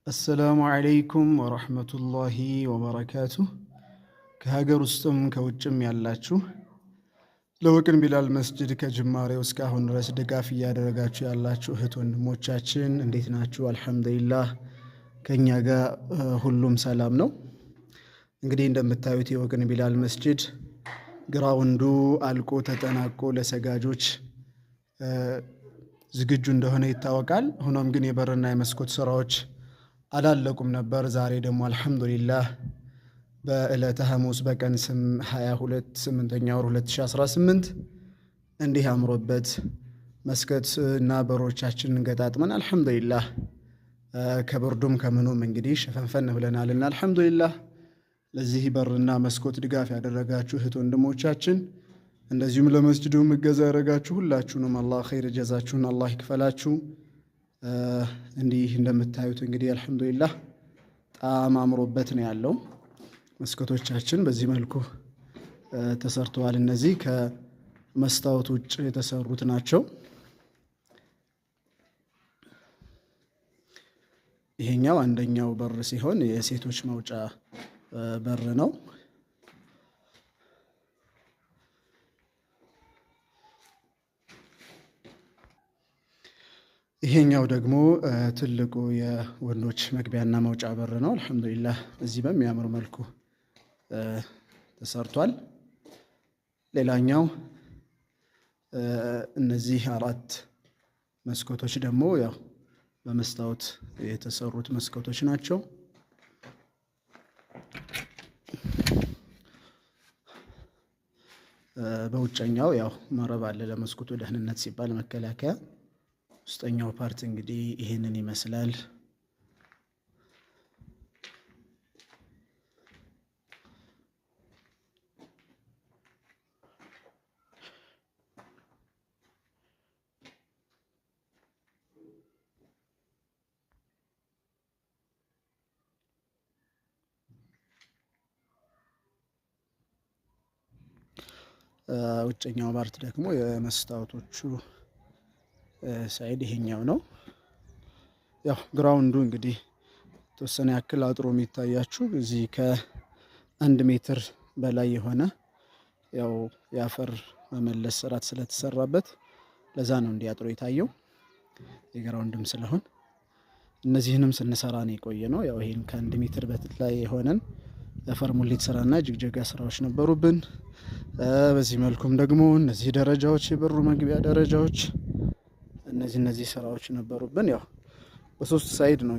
السلام عليكم ورحمة الله وبركاته። ከሀገር ውስጥም ከውጭም ያላችሁ ለወቅን ቢላል መስጅድ ከጅማሬው እስካሁን ድረስ ድጋፍ እያደረጋችሁ ያላችሁ እህት ወንድሞቻችን እንዴት ናችሁ? አልሐምዱሊላህ ከእኛ ጋር ሁሉም ሰላም ነው። እንግዲህ እንደምታዩት የወቅን ቢላል መስጅድ ground ኡ አልቆ ተጠናቆ ለሰጋጆች ዝግጁ እንደሆነ ይታወቃል። ሆኖም ግን የበርና የመስኮት ስራዎች አላለቁም ነበር። ዛሬ ደግሞ አልሐምዱሊላህ በዕለተ ሐሙስ በቀን 22 8ኛ ወር 2018 እንዲህ አምሮበት መስኮት እና በሮቻችንን ገጣጥመን አልሐምዱሊላህ ከብርዱም ከምኑም እንግዲህ ሸፈንፈን ብለናልና አልሐምዱሊላህ። ለዚህ በርና መስኮት ድጋፍ ያደረጋችሁ እህት ወንድሞቻችን፣ እንደዚሁም ለመስጅዱ እገዛ ያደረጋችሁ ሁላችሁንም አላህ ኸይር ጀዛችሁን አላህ ይክፈላችሁ። እንዲህ እንደምታዩት እንግዲህ አልሐምዱሊላህ በጣም አምሮበት ነው ያለው። መስኮቶቻችን በዚህ መልኩ ተሰርተዋል። እነዚህ ከመስታወት ውጭ የተሰሩት ናቸው። ይሄኛው አንደኛው በር ሲሆን የሴቶች መውጫ በር ነው። ይሄኛው ደግሞ ትልቁ የወንዶች መግቢያና መውጫ በር ነው። አልሐምዱሊላህ እዚህ በሚያምር መልኩ ተሰርቷል። ሌላኛው እነዚህ አራት መስኮቶች ደግሞ ያው በመስታወት የተሰሩት መስኮቶች ናቸው። በውጨኛው ያው መረብ አለ ለመስኮቱ ደህንነት ሲባል መከላከያ። ውስጠኛው part እንግዲህ ይህንን ይመስላል። ውጨኛው part ደግሞ የመስታወቶቹ side ይሄኛው ነው። ያው ground ኡ እንግዲህ የተወሰነ ያክል አጥሮ የሚታያችሁ እዚህ ከ1 ሜትር በላይ የሆነ ያው የአፈር መመለስ ስርዓት ስለተሰራበት ለዛ ነው እንዲህ አጥሮ የታየው የ ground ም ስለሆን እነዚህንም ስንሰራ ነው የቆየ ነው። ያው ይሄን ከ1 ሜትር በላይ የሆነን የአፈር ሙሌት ስራና ጅግጀጋ ስራዎች ነበሩብን። በዚህ መልኩም ደግሞ እነዚህ ደረጃዎች የበሩ መግቢያ ደረጃዎች እነዚህ ስራዎች ነበሩብን። ያው በሶስት side ነው።